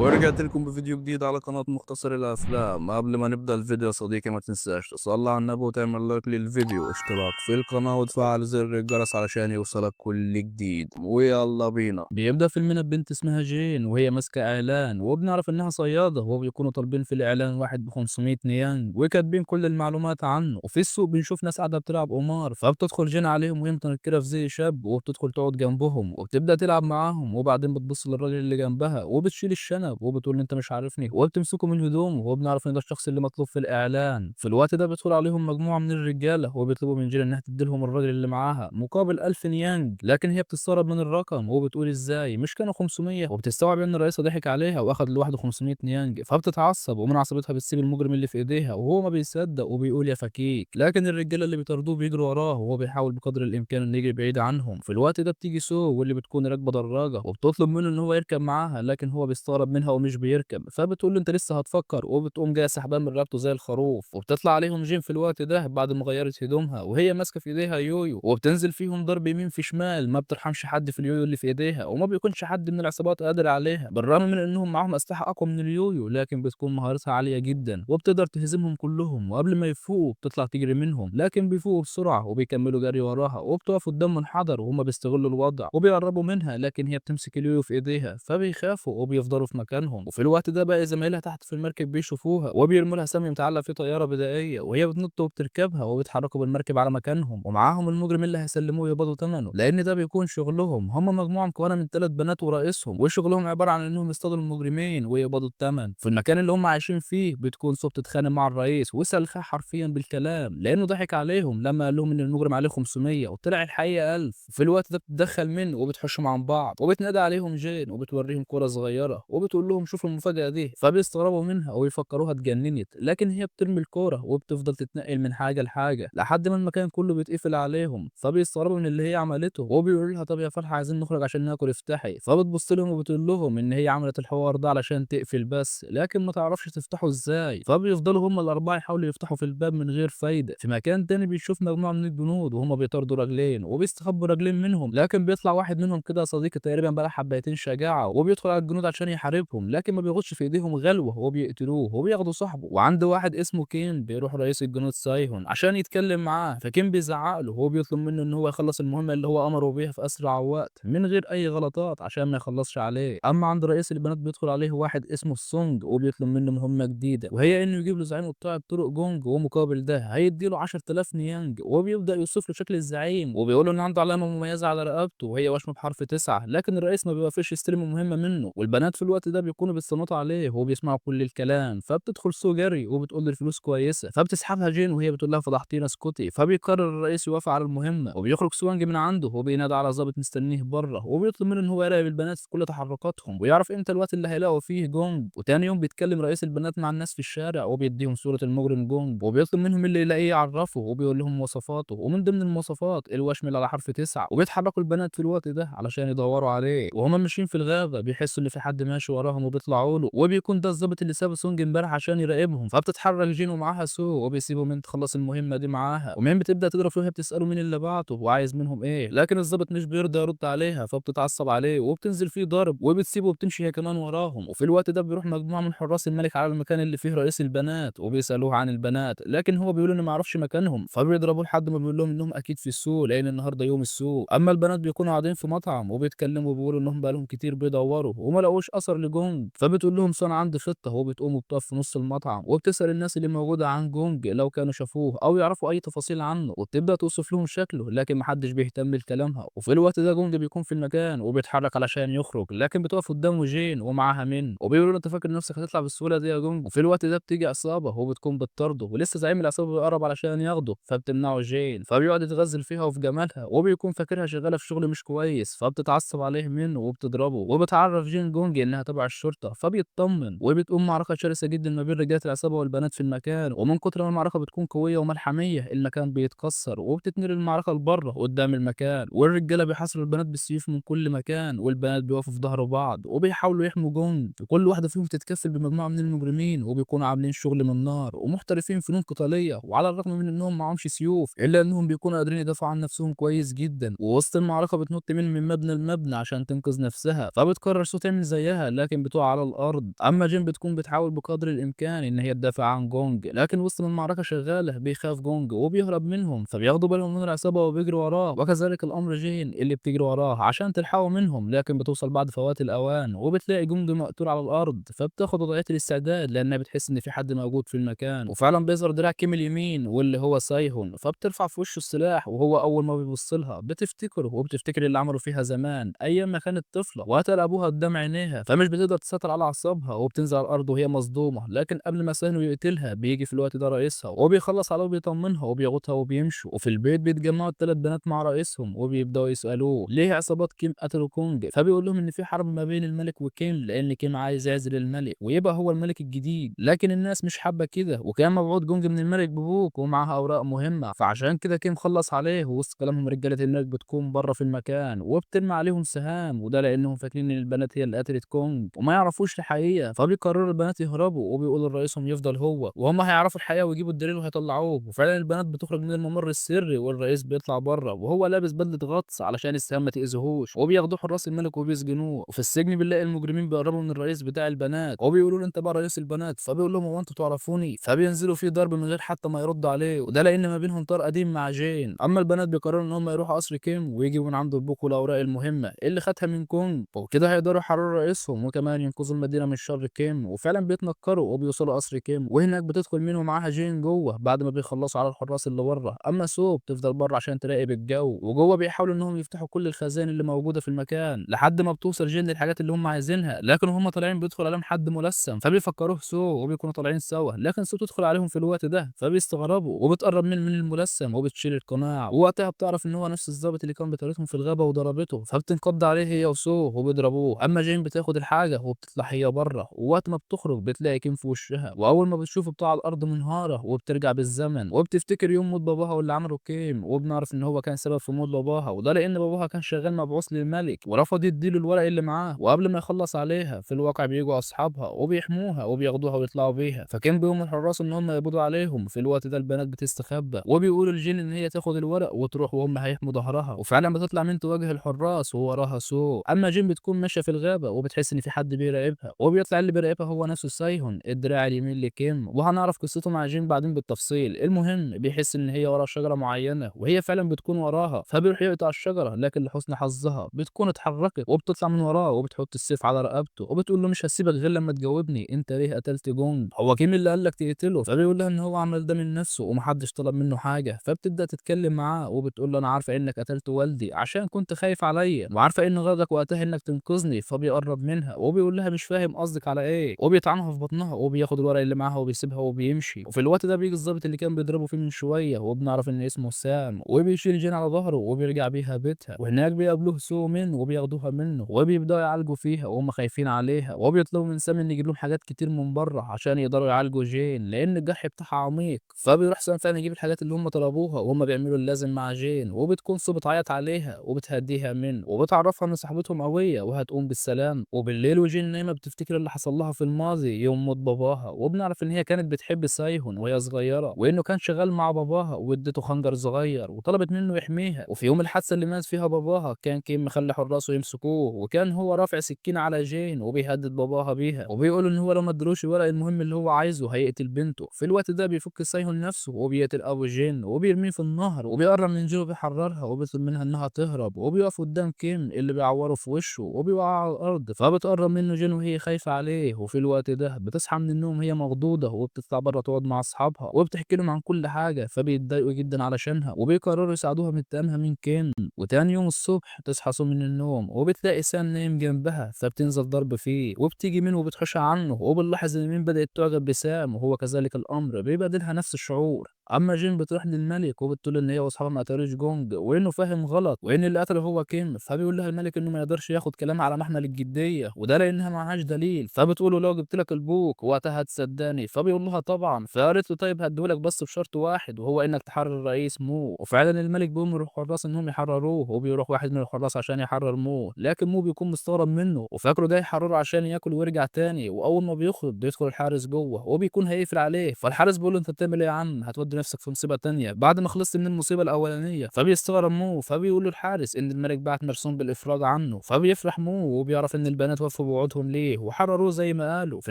ورجعت لكم بفيديو جديد على قناة مختصر الأفلام. قبل ما نبدأ الفيديو يا صديقي ما تنساش تصلي على النبي وتعمل لايك للفيديو واشتراك في القناة وتفعل زر الجرس علشان يوصلك كل جديد. ويلا بينا. بيبدأ فيلمنا ببنت اسمها جين وهي ماسكة إعلان، وبنعرف إنها صيادة، وبيكونوا طالبين في الإعلان واحد ب500 نيانج وكاتبين كل المعلومات عنه. وفي السوق بنشوف ناس قاعدة بتلعب قمار، فبتدخل جين عليهم وهي متنكرة في زي شاب، وبتدخل تقعد جنبهم وبتبدأ تلعب معاهم. وبعدين بتبص للراجل اللي جنبها وبتشيل الشنب وبتقول انت مش عارفني، وبتمسكه من هدومه، وبنعرف ان ده الشخص اللي مطلوب في الاعلان. في الوقت ده بيدخل عليهم مجموعة من الرجالة وبيطلبوا من جين انها تديلهم الراجل اللي معاها مقابل 1000 نيانج، لكن هي بتستغرب من الرقم وبتقول ازاي مش كانوا 500، وبتستوعب ان الرئيس ضحك عليها واخد لوحده 500 نيانج، فبتتعصب ومن عصبيتها بتسيب المجرم اللي في ايديها وهو ما بيصدق وبيقول يا فكيك. لكن الرجالة اللي بيطاردوه بيجروا وراه وهو بيحاول بقدر الامكان انه يجري بعيد عنهم. في الوقت ده بتيجي سو واللي بتكون راكبه دراجة وبتطلب منه ان هو يركب معاها، لكن هو بيستغرب منها ومش بيركب، فبتقول له انت لسه هتفكر، وبتقوم جاية سحباه من رقبته زي الخروف. وبتطلع عليهم جين في الوقت ده بعد ما غيرت هدومها وهي ماسكه في ايديها يويو، وبتنزل فيهم ضرب يمين في شمال، ما بترحمش حد في اليويو اللي في ايديها، وما بيكونش حد من العصابات قادر عليها بالرغم من انهم معاهم اسلحة اقوى من اليويو، لكن بتكون مهارتها عالية جدا وبتقدر تهزمهم كلهم. وقبل ما يفوقوا بتطلع تجري منهم، لكن بيفوقوا بسرعة وبيكملوا جري وراها، وبتقف قدام منحدر وهم بيستغلوا الوضع وبيقربوا منها، لكن هي بتمسك اليويو في ايديها فبيخافوا وبيفضلوا في مكانهم. وفي الوقت ده بقى زمايلها تحت في المركب بيشوفوها وبيرموا لها سم متعلق في طيارة بدائية، وهي بتنط وبتركبها وبيتحركوا بالمركب على مكانهم، ومعاهم المجرم اللي هيسلموه يقبضوا ثمنه لان ده بيكون شغلهم. هم مجموعة مكونة من 3 بنات ورئيسهم، وشغلهم عبارة عن انهم يصطادوا المجرمين ويقبضوا الثمن. في المكان اللي هم عايشين فيه بتكون سو بتتخانق مع الرئيس وسلخاه حرفيا بالكلام لانه ضحك عليهم لما قال لهم ان المجرم عليه 500 وطلع الحقيقة 1000. في الوقت ده بتتدخل منه وبتحشهم عن بعض وبتنادي عليهم جين وبتوريهم كرة صغيرة وبتقول لهم شوفوا المفاجأة دي، فبيستغربوا منها ويفكروها اتجننت، لكن هي بترمي الكورة وبتفضل تتنقل من حاجة لحاجة لحد ما المكان كله بيتقفل عليهم. فبيستغربوا من اللي هي عملته وبيقولوا لها طب يا فرحة عايزين نخرج عشان ناكل افتحي، فبتبص لهم وبتقول لهم ان هي عملت الحوار ده علشان تقفل بس، لكن ما تعرفش تفتحه ازاي. فبيفضلوا هم الاربعة يحاولوا يفتحوا في الباب من غير فايدة. في مكان تاني بيشوف مجموعة من الجنود وهم بيطاردوا رجلين وبيستخبوا رجلين منهم، لكن بيطلع واحد منهم كده يا صديقي تقريبا بقى حبايتين شجاعة وبيدخل على الجنود عشان يحاربهم، لكن ما بياخدش في ايديهم غلوة وبيقتلوه وبياخدوا صاحبه. وعند واحد اسمه كين بيروح رئيس الجنود سايهون عشان يتكلم معاه، فكين بيزعق له وهو بيطلب منه ان هو يخلص المهمة اللي هو امره بيها في اسرع وقت من غير اي غلطات عشان ما يخلصش عليه. اما عند رئيس البنات بيدخل عليه واحد اسمه السونج وبيطلب منه مهمة جديدة، وهي انه يجيب له زعيم قطاع الطرق جونج، ومقابل ده هيدي له 10000 نيانج، وبيبدا يوصف له شكل الزعيم وبيقول له ان عنده علامة مميزة على رقبته وهي وشم بحرف 9، لكن الرئيس ما بيوافقش يستلم المهمة منه. والبنات في الوقت ده بيكونوا بيتصنتوا عليه وبيسمعوا كل الكلام، فبتدخل سو جري وبتقول له الفلوس كويسة، فبتسحبها جين وهي بتقول لها فضحتينا اسكتي، فبيقرر الرئيس يوافق على المهمة. وبيخرج سوانج من عنده وبينادى على ظابط مستنيه بره وبيطلب منه ان هو يراقب البنات في كل تحركاتهم ويعرف امتى الوقت اللي هيلاقوا فيه جونج. وتاني يوم بيتكلم رئيس البنات مع الناس في الشارع وبيديهم صورة المجرم جونج وبيطلب منهم اللي يلاقيه يعرفه وبيقول لهم مواصفاته، ومن ضمن المواصفات الوشم اللي على حرف 9. وبيتحركوا البنات في الوقت ده علشان يدوروا عليه، وهما ماشيين في الغابة بيحسوا ان في حد ماشي وراهم وبيطلعوا له، وبيكون ده الظابط اللي ساب سونج امبارح عشان يراقبهم. فبتتحرك جين ومعاها سو وبيسيبوا مين تخلص المهمة دي معاها، ومين بتبدأ تضرب فيها بتسأله مين اللي بعته وعايز منهم ايه، لكن الظابط مش بيرضى يرد عليها فبتتعصب عليه وبتنزل فيه ضرب وبتسيبه وبتمشي هي كمان وراهم. وفي الوقت ده بيروح مجموعة من حراس الملك على المكان اللي فيه رئيس البنات وبيسألوه عن البنات، لكن هو بيقول انه ما يعرفش مكانهم، فبيضربوه لحد ما بيقول لهم انهم اكيد في السوق لان النهارده يوم السوق. اما البنات بيكونوا قاعدين في مطعم وبيتكلموا وبيقولوا انهم بقالهم كتير بيدوروا وما لقوش اثر لجونج، فبتقول لهم سو انا عندي خطه، وبتقوم وبتقف في نص المطعم وبتسأل الناس اللي موجودة عن جونج لو كانوا شافوه او يعرفوا اي تفاصيل عنه، وبتبدأ توصف لهم شكله، لكن محدش بيهتم لكلامها. وفي الوقت ده جونج بيكون في المكان وبيتحرك علشان يخرج، لكن بتقف قدامه جين ومعاها مين وبيقولوا له انت فاكر نفسك هتطلع بالسهولة دي يا جونج؟ وفي الوقت ده بتيجي عصابة وبتكون بتطارده، ولسه زعيم العصابة بيقرب علشان ياخده فبتمنعه جين، فبيقعد يتغزل فيها وفي جمالها وبيكون فاكرها شغالة في شغل مش كويس، فبتتعصب عليه منه وبتضربه. وبتعرف جين جونج انها تبع الشرطة فبيطمن، وبتقوم معركة شرسة جدا ما بين رجاله العصابة والبنات في المكان، ومن كتر ما المعركة بتكون قوية وملحميه المكان بيتكسر وبتتنقل المعركة لبره قدام المكان، والرجاله بيحاصروا البنات بالسيوف من كل مكان، والبنات بيقفوا في ظهر بعض وبيحاولوا يحموا جونج. وكل واحدة فيهم بتتكفل بمجموعه من المجرمين وبيكونوا عاملين شغل من نار ومحترفين فنون قتالية، وعلى الرغم من انهم معهمش سيوف الا انهم بيكونوا قادرين يدافعوا عن نفسهم كويس جدا. ووسط المعركة بتنط من مبنى لمبنى عشان تنقذ نفسها، فبتقرر سو تعمل زيها، لكن لكن بتقع على الارض. اما جين بتكون بتحاول بقدر الامكان ان هي تدافع عن جونج، لكن وسط ما المعركة شغالة بيخاف جونج وبيهرب منهم، فبياخدوا بالهم من العصابة وبيجروا وراه، وكذلك الامر جين اللي بتجري وراه عشان تلحقه منهم، لكن بتوصل بعد فوات الاوان وبتلاقي جونج مقتول على الارض، فبتاخد وضعية الاستعداد لانها بتحس ان في حد موجود في المكان، وفعلا بيظهر دراع كيم اليمين واللي هو سايهون، فبترفع في وشه السلاح، وهو اول ما بيبص لها بتفتكره وبتفتكر اللي عمله فيها زمان ايام ما كانت طفله وقتل ابوها قدام عينيها، فمش بتقدر تسيطر على اعصابها وبتنزل على الارض وهي مصدومة. لكن قبل ما سايهون يقتلها بيجي في الوقت ده رئيسها وبيخلص عليه وبيطمنها وبياخدها وبيمشوا. وفي البيت بيتجمعوا الثلاث بنات مع رئيسهم وبيبداوا يسالوه ليه عصابات كيم قتلوا كونج، فبيقول لهم ان في حرب ما بين الملك وكيم لان كيم عايز يعزل الملك ويبقى هو الملك الجديد، لكن الناس مش حابة كده، وكان مبعوث جونج من الملك ببوك ومعاها اوراق مهمة، فعشان كده كيم خلص عليه. ووسط كلامهم رجاله الملك بتكون بره في المكان وبترمي عليهم سهام، وده لانهم فاكرين ان البنات هي اللي قتلت كونج وما يعرفوش الحقيقة، فبيقرروا البنات يهربوا وبيقولوا لرئيسهم يفضل هو وهم هيعرفوا الحقيقة ويجيبوا الدليل وهيطلعوه. وفعلا البنات بتخرج من الممر السري والرئيس بيطلع بره وهو لابس بدله غطس علشان السهام ما تاذيهوش، وبياخدوه حراس الملك وبيسجنوه. وفي السجن بنلاقي المجرمين بيقربوا من الرئيس بتاع البنات وبيقولوا له انت بقى رئيس البنات، فبيقول لهم هو انتوا تعرفوني، فبينزلوا فيه ضرب من غير حتى ما يردوا عليه، وده لان ما بينهم طار قديم مع جين. اما البنات بيقرروا ان هم يروحوا قصر كيم ويجيبوا من عنده البوك والاوراق المهمة اللي خدها من كونج، وكده هيقدروا يحرروا رئيسهم وكمان ينقذوا المدينة من شر كيم. وفعلا بيتنكروا وبيوصلوا قصر كيم، وهناك بتدخل منهم معاها جين جوه بعد ما بيخلصوا على الحراس اللي بره. اما سو بتفضل بره عشان تراقب الجو، وجوه بيحاولوا انهم يفتحوا كل الخزائن اللي موجودة في المكان لحد ما بتوصل جين للحاجات اللي هم عايزينها، لكن وهم طالعين بيدخل عليهم حد ملثم فبيفكروه سو وبيكونوا طالعين سوا، لكن سو تدخل عليهم في الوقت ده فبيستغربوا وبتقرب من الملثم وبتشيل القناع، ووقتها بتعرف ان هو نفس الضابط اللي كان بيطاردهم في الغابة وضربته، فبتنقض عليه هي وسو وبيضربوه. اما جين بتاخد الحاجة وبتطلع هي بره، ووقت ما بتخرج بتلاقي كيم في وشها، واول ما بتشوفه بتقع على الارض منهاره وبترجع بالزمن وبتفتكر يوم موت باباها واللي عمله كيم، وبنعرف ان هو كان سبب في موت باباها، وده لان باباها كان شغال مبعوث للملك ورفض يديله الورق اللي معاه. وقبل ما يخلص عليها في الواقع بيجوا اصحابها وبيحموها وبياخدوها ويطلعوا بيها، فكان بيقوم الحراس ان هم يقبضوا عليهم. في الوقت ده البنات بتستخبى وبيقولوا لجين ان هي تاخد الورق وتروح وهم هيحموا ظهرها، وفعلا بتطلع من تواجه الحراس ووراها سو. اما جين بتكون ماشية في الغابة وبتحس ان في حد بيراقبها، وبيطلع اللي بيراقبها هو نفسه سايهون الدراع اليمين لكيم، وهنعرف قصته مع جين بعدين بالتفصيل. المهم بيحس ان هي ورا شجرة معينة وهي فعلا بتكون وراها، فبيروح يقطع الشجرة، لكن لحسن حظها بتكون اتحركت وبتطلع من وراه وبتحط السيف على رقبته وبتقول له مش هسيبك غير لما تجاوبني انت ليه قتلت جونج، هو كيم اللي قال لك تقتله؟ فبيقول لها ان هو عمل ده من نفسه ومحدش طلب منه حاجة. فبتبدا تتكلم معاه وبتقول له انا عارفه انك قتلت والدي عشان كنت خايف عليا، وعارفه ان غرضك وقتها انك تنقذني. فبيقرب منها وبيقول لها مش فاهم قصدك على ايه، وبيطعنها في بطنها وبياخد الورق اللي معاها وبيسيبها وبيمشي. وفي الوقت ده بيجي الضابط اللي كان بيضربه فيه من شوية وبنعرف ان اسمه سام، وبيشيل جين على ظهره وبيرجع بيها بيتها، وهناك بيقابلوه سو من وبياخدوها منه وبيبداوا يعالجوا فيها وهم خايفين عليها، وبيطلبوا من سام ان يجيب لهم حاجات كتير من بره عشان يقدروا يعالجوا جين لان الجرح بتاعها عميق. فبيروح سام فعلا يجيب الحاجات اللي هم طلبوها وهم بيعملوا اللازم مع جين، وبتكون سو بتعيط عليها وبتهديها منه وبتعرفها ان صاحبتهم قوية وهتقوم بالسلام. وبالليل وجين نايمة بتفتكر اللي حصل لها في الماضي يوم موت باباها، وبنعرف ان هي كانت بتحب سايهون وهي صغيرة، وانه كان شغال مع باباها وادته خنجر صغير وطلبت منه يحميها. وفي يوم الحادثة اللي مات فيها باباها كان كيم مخلي حراسة يمسكوه، وكان هو رافع سكينة على جين وبيهدد باباها بيها وبيقول ان هو لو ما ادروش الورق المهم اللي هو عايزه هيقتل بنته. في الوقت ده بيفك سايهون نفسه وبيقتل ابو جين وبيرميه في النهر، وبيقرب من جين وبيحررها وبيطلب منها انها تهرب، وبيقف قدام كيم اللي بيعوره في وشه وبيوقعه على الارض. فبتقرب منه جين وهي خايفة عليه، وفي الوقت ده بتصحى من النوم هي مخضوضه وبتطلع بره تقعد مع اصحابها وبتحكي لهم عن كل حاجة، فبيتضايقوا جدا علشانها وبيقرروا يساعدوها من انتقامها من كيم. وتاني يوم الصبح تصحى سو من النوم وبتلاقي سام نايم جنبها، فبتنزل ضرب فيه وبتيجي منه وبتحوشها عنه، وبنلاحظ ان مين بدأت تعجب بسام وهو كذلك الامر بيبادلها نفس الشعور. اما جين بتروح للملك وبتقول ان هي واصحابها ما قتلوش جونج وانه فاهم غلط وان اللي قتله هو كيم، فبيقول لها الملك انه ما يقدرش ياخد كلامها على محمل الجدية وده لانها معهاش دليل. فبتقول له لو جبت لك البوك وقتها هتصدقني، فبيقول لها طبعا. فقالت له طيب هديهولك بس بشرط واحد وهو انك تحرر الرئيس مو. وفعلا الملك بيأمر الحراس انهم يحرروه، وبيروح واحد من الحراس عشان يحرر مو، لكن مو بيكون مستغرب منه وفاكره ده يحرره عشان ياكل ويرجع تاني. واول ما بيخرج بيدخل الحارس جوه وبيكون هيقفل عليه، فالحارس بيقول له انت بتعمل ايه يا عم، هتودي تودي نفسك في مصيبة تانية بعد ما خلصت من المصيبة الاولانية. فبيستغرب مو، فبيقول له الحارس ان الملك بعت مرسوم بالافراج عنه. فبيفرح مو وبيعرف ان البنات وفوا بوعودهم ليه وحرروه زي ما قالوا. في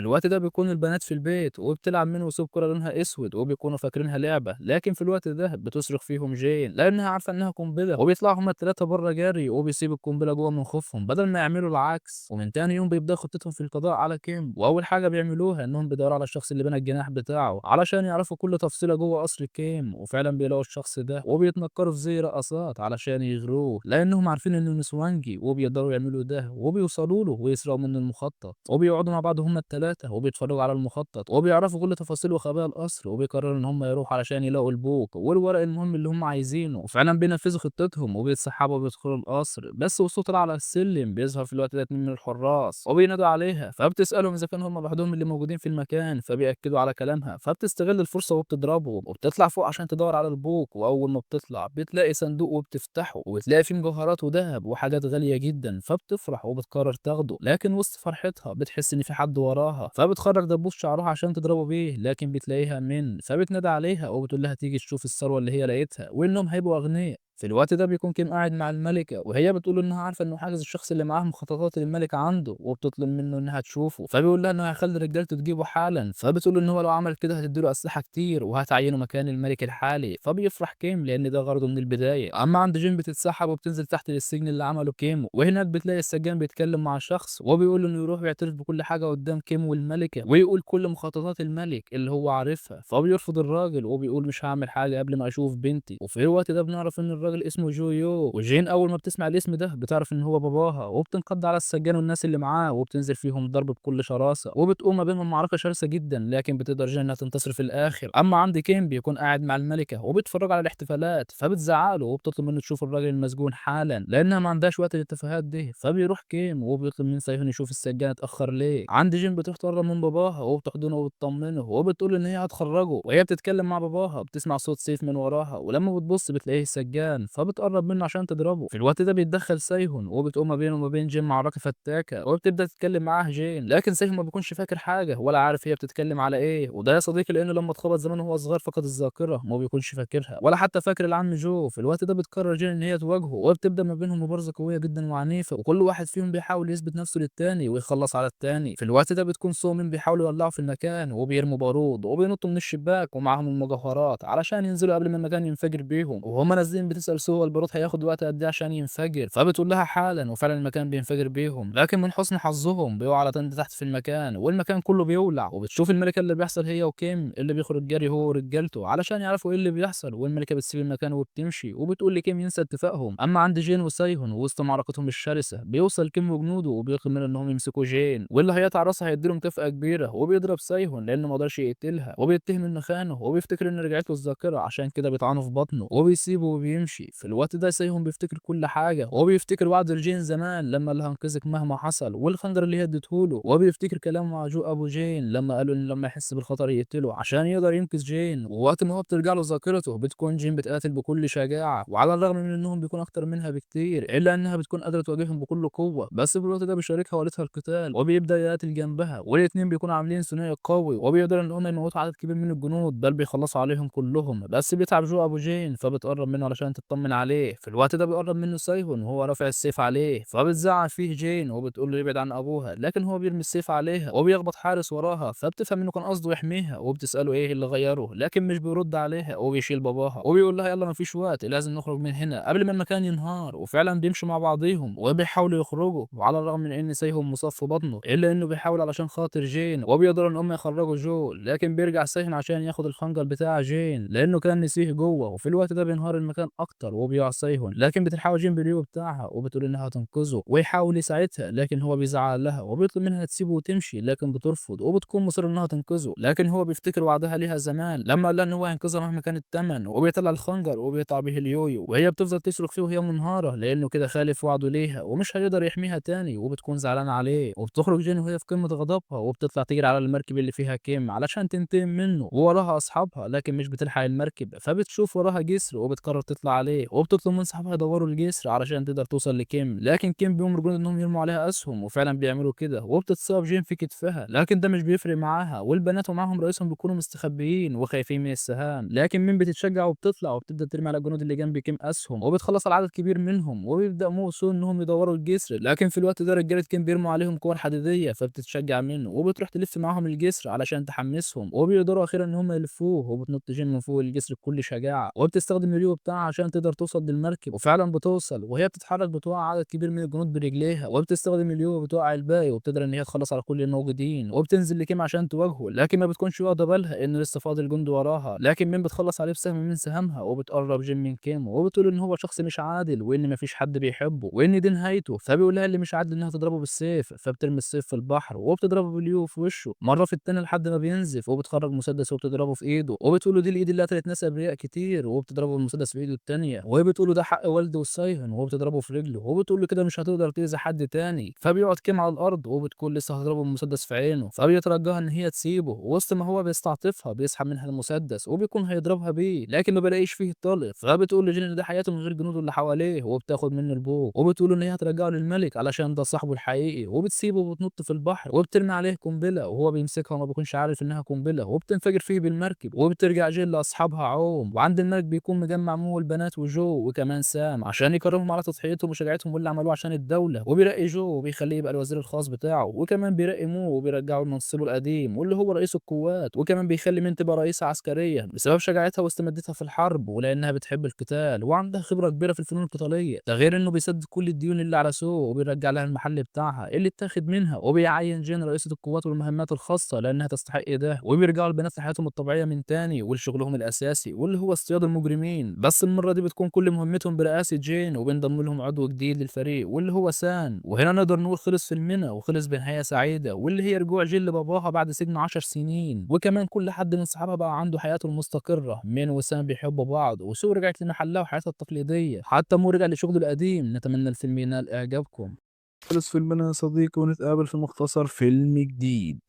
الوقت ده بيكون البنات في البيت وبتلعب منه وسوب كرة لونها اسود وبيكونوا فاكرينها لعبه، لكن في الوقت ده بتصرخ فيهم جين لانها عارفه انها قنبلة، وبيطلعوا هما الثلاثة بره جري وبيسيبوا القنبلة جوه من خوفهم بدل ما يعملوا العكس. ومن تاني يوم بيبداوا خطتهم في القضاء على كيم، واول حاجة بيعملوها انهم بيدوروا على الشخص اللي بنى الجناح بتاعه علشان يعرفوا كل تفصيله جوه قصر كيم. وفعلا بيلاقوا الشخص ده وبيتنكروا في زي رقصات علشان يغروه لانهم عارفين انه نسوانجي، وبيقدروا يعملوا ده وبيوصلوا له ويسرقوا منه المخطط. وبيقعدوا مع بعض هما الثلاثة وبيتفرجوا على المخطط وبيعرفوا كل تفاصيل وخبايا القصر، وبيقرروا ان هم يروحوا علشان يلاقوا البوق والورق المهم اللي هم عايزينه. وفعلا بينفذوا خطتهم وبيتسحبوا وبيدخلوا القصر، بس وصوت طلع على السلم بيظهر في الوقت ده اتنين من الحراس وبينادوا عليها، فبتسالهم اذا كانوا هم لوحدهم اللي موجودين في المكان، فبيأكدوا على كلامها. فبتستغل الفرصة وبتضربهم وبتطلع فوق عشان تدور على البوق. واول ما بتطلع بتلاقي صندوق وبتفتحه وبتلاقي فيه مجوهرات وذهب وحاجات غالية جدا، فبتفرح وبتقرر تاخده. لكن وسط فرحتها بتحس ان في حد وراها، فبتخرج دبوس شعرها عشان تضربه بيه، لكن بتلاقيها من، فبتنادى عليها وبتقول لها تيجي تشوف الثروة اللي هي لقيتها وانهم هيبقوا اغنياء. في الوقت ده بيكون كيم قاعد مع الملكة وهي بتقول انها عارفة انه حاجز الشخص اللي معاه مخططات الملك عنده، وبتطلب منه انها تشوفه، فبيقول لها انه هيخلي رجالته تجيبه حالا. فبتقول ان هو لو عمل كده هتديله اسلحة كتير وهتعينه مكان الملك الحالي. فبيفرح كيم لان ده غرضه من البداية. اما عند جين بتتسحب وبتنزل تحت للسجن اللي عمله كيم، وهناك بتلاقي السجان بيتكلم مع شخص وبيقول له انه يروح ويعترف بكل حاجة قدام كيم والملكة ويقول كل مخططات الملك اللي هو عارفها. فبيرفض الراجل وبيقول مش هعمل حاجة قبل ما اشوف بنتي. وفي الوقت ده بنعرف ان الراجل اسمه جويو، وجين اول ما بتسمع الاسم ده بتعرف ان هو باباها، وبتنقض على السجان والناس اللي معاه وبتنزل فيهم ضرب بكل شراسة، وبتقوم ما بينهم معركة شرسة جدا، لكن بتقدر جين انها تنتصر في الاخر. اما عند كيم بيكون قاعد مع الملكة وبيتفرج على الاحتفالات، فبتزعق له وبتطلب منه تشوف الراجل المسجون حالا لانها ما عندهاش وقت للتفاهات دي. فبيروح كيم وبيطلب من سايهون يشوف السجان اتاخر ليه. عند جين بتروح تقرب من باباها وبتحضنه وبتطمنه وبتقول ان هي هتخرجه. وهي بتتكلم مع باباها بتسمع صوت سيف من وراها، ولما بتبص بتلاقيه السجان، فبتقرب منه عشان تضربه. في الوقت ده بيتدخل سايهون وبتقوم ما بينه وما بين جين معركة فتاكة، وبتبدا تتكلم معاه جين، لكن سايهون ما بيكونش فاكر حاجة ولا عارف هي بتتكلم على ايه. وده يا صديقي لانه لما اتخبط زمان وهو صغير فقد الذاكرة ما بيكونش فاكرها ولا حتى فاكر العم جو. في الوقت ده بتقرر جين ان هي تواجهه، وبتبدا ما بينهم مبارزه قوية جدا وعنيفه، وكل واحد فيهم بيحاول يثبت نفسه للتاني ويخلص على التاني. في الوقت ده بتكون سومين بيحاولوا يولعوا في المكان وبيرموا بارود وبينطوا من الشباك ومعاهم المجوهرات علشان ينزلوا قبل ما المكان ينفجر بيهم. وهما نازلين بتسال سو البارود هياخد وقت قد ايه عشان ينفجر، فبتقول لها حالا، وفعلا المكان بينفجر بيهم. لكن من حسن حظهم بيقعوا على تند تحت في المكان والمكان كله بيولع. وبتشوف الملكة اللي بيحصل هي وكيم اللي بيخرج جري هو ورجالته علشان يعرفوا ايه اللي بيحصل، والملكة بتسيب المكان وبتمشي وبتقول لكيم ينسى اتفاقهم. اما عند جين وسايهون وسط معركتهم الشرسة بيوصل كيم وجنوده وبيطلب منه انهم يمسكوا جين، واللي هيقطع راسها هيديله مكافأة كبيرة. وبيضرب سايهون لانه ما قدرش يقتلها، وبيتهم انه خانه وبيفتكر ان رجعت له الذاكرة عشان كده بيطعنه في بطنه وبيسيبه وبيمشي. في الوقت ده سايهون بيفتكر كل حاجة، وبيفتكر وعد لجين زمان لما اللي هنقذك مهما حصل والخنجر اللي هي اديتهوله، وبيفتكر كلامه مع جو ابو جين لما قالوا ان لما يحس بالخطر يقتله عشان يقدر ينقذ جين. ووقت ما هو بترجع له ذاكرته بتكون جين بتقاتل بكل شجاعة، وعلى الرغم من انهم بيكون اكتر منها بكتير الا انها بتكون قادرة تواجههم بكل قوة. بس في الوقت ده بيشاركها والدها القتال وبيبدا يقاتل جنبها، والاثنين بيكونوا عاملين ثنائي قوي وبيقدروا ان هم يموتوا عدد كبير من الجنود بل بيخلصوا عليهم كلهم. بس بيتعب جو ابو جين فبتقرب منه علشان تطمن عليه. في الوقت ده بيقرب منه سايهون وهو رافع السيف عليه، فبتزعق فيه جين وبتقول له يبعد عن ابوها، لكن هو بيرمي السيف عليها وبيخبط حارس وراها، فبتفهم انه كان قصده يحميها وبتساله ايه اللي غيره، لكن مش بيرد عليها وبيشيل باباها وبيقول لها يلا مفيش وقت لازم نخرج من هنا قبل ما المكان ينهار. وفعلا بيمشوا مع بعضيهم وبيحاولوا يخرجوا، وعلى الرغم من ان سايهون مصاب في بطنه الا انه بيحاول علشان خاطر جين وبيقدروا ان هم يخرجوا جو، لكن بيرجع سايهون عشان ياخد الخنجر بتاع جين لانه كان نسيه جوه. وفي الوقت ده بينهار المكان اكتر وبيقع سايهون، لكن بتلحقه جين باليو بتاعها وبتقول انها هتنقذه ويحاول يساعدها، لكن هو بيزعق لها وبيطلب منها تسيبه وتمشي، لكن بترفض وبتكون مصر انها تنقذه. لكن هو بيفتكر وعدها ليها زمان لما قال لها ان هو هينقذها مهما كان الثمن، وبيطلع الخنجر وبيقطع به اليويو، وهي بتفضل تصرخ فيه وهي منهاره لانه كده خالف وعده ليها ومش هيقدر يحميها تاني، وبتكون زعلانة عليه. وبتخرج جين وهي في قمة غضبها وبتطلع تجري على المركب اللي فيها كيم علشان تنتقم منه ووراها اصحابها، لكن مش بتلحق المركب، فبتشوف وراها جسر وبتقرر تطلع عليه. عليه، وبتطلب من صاحبها يدوروا الجسر علشان تقدر توصل لكيم، لكن كيم بيأمر الجنود انهم يرموا عليها اسهم، وفعلا بيعملوا كده، وبتتصاب جين في كتفها، لكن ده مش بيفرق معاها، والبنات ومعاهم رئيسهم بيكونوا مستخبيين وخايفين من السهام، لكن مين بتتشجع وبتطلع وبتبدا ترمي على الجنود اللي جنب كيم اسهم، وبتخلص على عدد كبير منهم، وبيبدا مو وسو انهم يدوروا الجسر، لكن في الوقت ده رجاله كيم بيرموا عليهم كور حديديه، فبتتشجع منه وبتروح تلف معاهم الجسر علشان تحمسهم، وبيقدروا اخيرا ان هم يلفوه، وبتنط جين من فوق الجسر بكل شجاعة، وبتستخدم اليو بتاعها عشان تقدر توصل للمركب، وفعلا بتوصل، وهي بتتحرك بتوقع عدد كبير من الجنود برجليها، وبتستخدم اليو وبتوقع الباقي، وبتقدر ان هي تخلص على كل الموجودين، وبتنزل لكيم عشان تواجهه، لكن ما بتكونش واخده بالها انه لسه فاضل جندي وراها، لكن مين بتخلص عليه بسهم من سهامها، وبتقرب جين من كيم وبتقول ان هو شخص مش عادل، وان مفيش حد بيحبه، وان دي نهايته، فبيقول لها اللي مش عادل انها تضربه بالسيف، فبترمي السيف في البحر وبتضربه باليو في وشه مرة في التانية لحد ما بينزف، وبتخرج مسدس وبتضربه في ايده، وبتقول له دي الايد اللي قتلت ناس ابرياء كتير، وبتضربه بالمسدس في ايده التانية، وهي بتقول له ده حق والدي وسايهن، وبتضربه في رجله، وبتقول له كده مش هتقدر تأذي حد تاني، فبيقعد كيم على الارض، وبتكون لسه هتضربه بالمسدس في عينه، فبيترجاها ان هي تسيبه، ووسط ما هو بيستعطفها بيسحب منها المسدس وبيكون هيضربها بيه، لكن ما بلاقيش فيه طلق، فبتقول لجين ان ده حياته من غير جنوده اللي حواليه، وبتاخد منه البوق، وبتقول ان هي هترجعه للملك علشان ده صاحبه الحقيقي، وبتسيبه وبتنط في البحر، وبترمي عليه قنبلة، وهو بيمسكها وما بيكونش عارف انها قنبلة، وبتنفجر فيه بالمركب، وبترجع جين لاصحابها عوم، وعند الملك بيكون مجمع مو والبنات وجو وكمان سام عشان يكرمهم على تضحيتهم وشجاعتهم واللي عملوه عشان الدولة، وبيرقي جو وبيخليه يبقى الوزير الخاص بتاعه، وكمان بيرقي مو وبيرجعه لمنصبه القديم واللي هو رئيس القوات، وكمان بيخلي مين تبقى رئيسه عسكرية بسبب شجاعتها واستمادتها في الحرب، ولانها بتحب القتال وعندها خبره كبيرة في الفنون القتالية، ده غير انه بيسدد كل الديون اللي على سو وبيرجع لها المحل بتاعها اللي اتاخد منها، وبيعين جين رئيسه القوات والمهمات الخاصة لانها تستحق ده، وبيرجعوا البنات لحياتهم الطبيعية من تاني ولشغلهم الاساسي واللي هو اصطياد المجرمين، بس المرة دي بتكون كل مهمتهم برئاسة جين، وبينضم لهم عضو جديد للفريق واللي هو سان. وهنا نقدر نقول خلص فيلمنا وخلص بنهاية سعيدة، واللي هي رجوع جين لباباها بعد سجن 10 سنين، وكمان كل حد من صحابها بقى عنده حياته المستقره، مين وسام بيحبوا بعض، وسو رجعت لمحلها وحياتها التقليدية، حتى مو رجع لشغلة القديم. نتمنى الفيلم ينال اعجابكم. خلص فيلمنا يا صديقي، ونتقابل في مختصر فيلم جديد.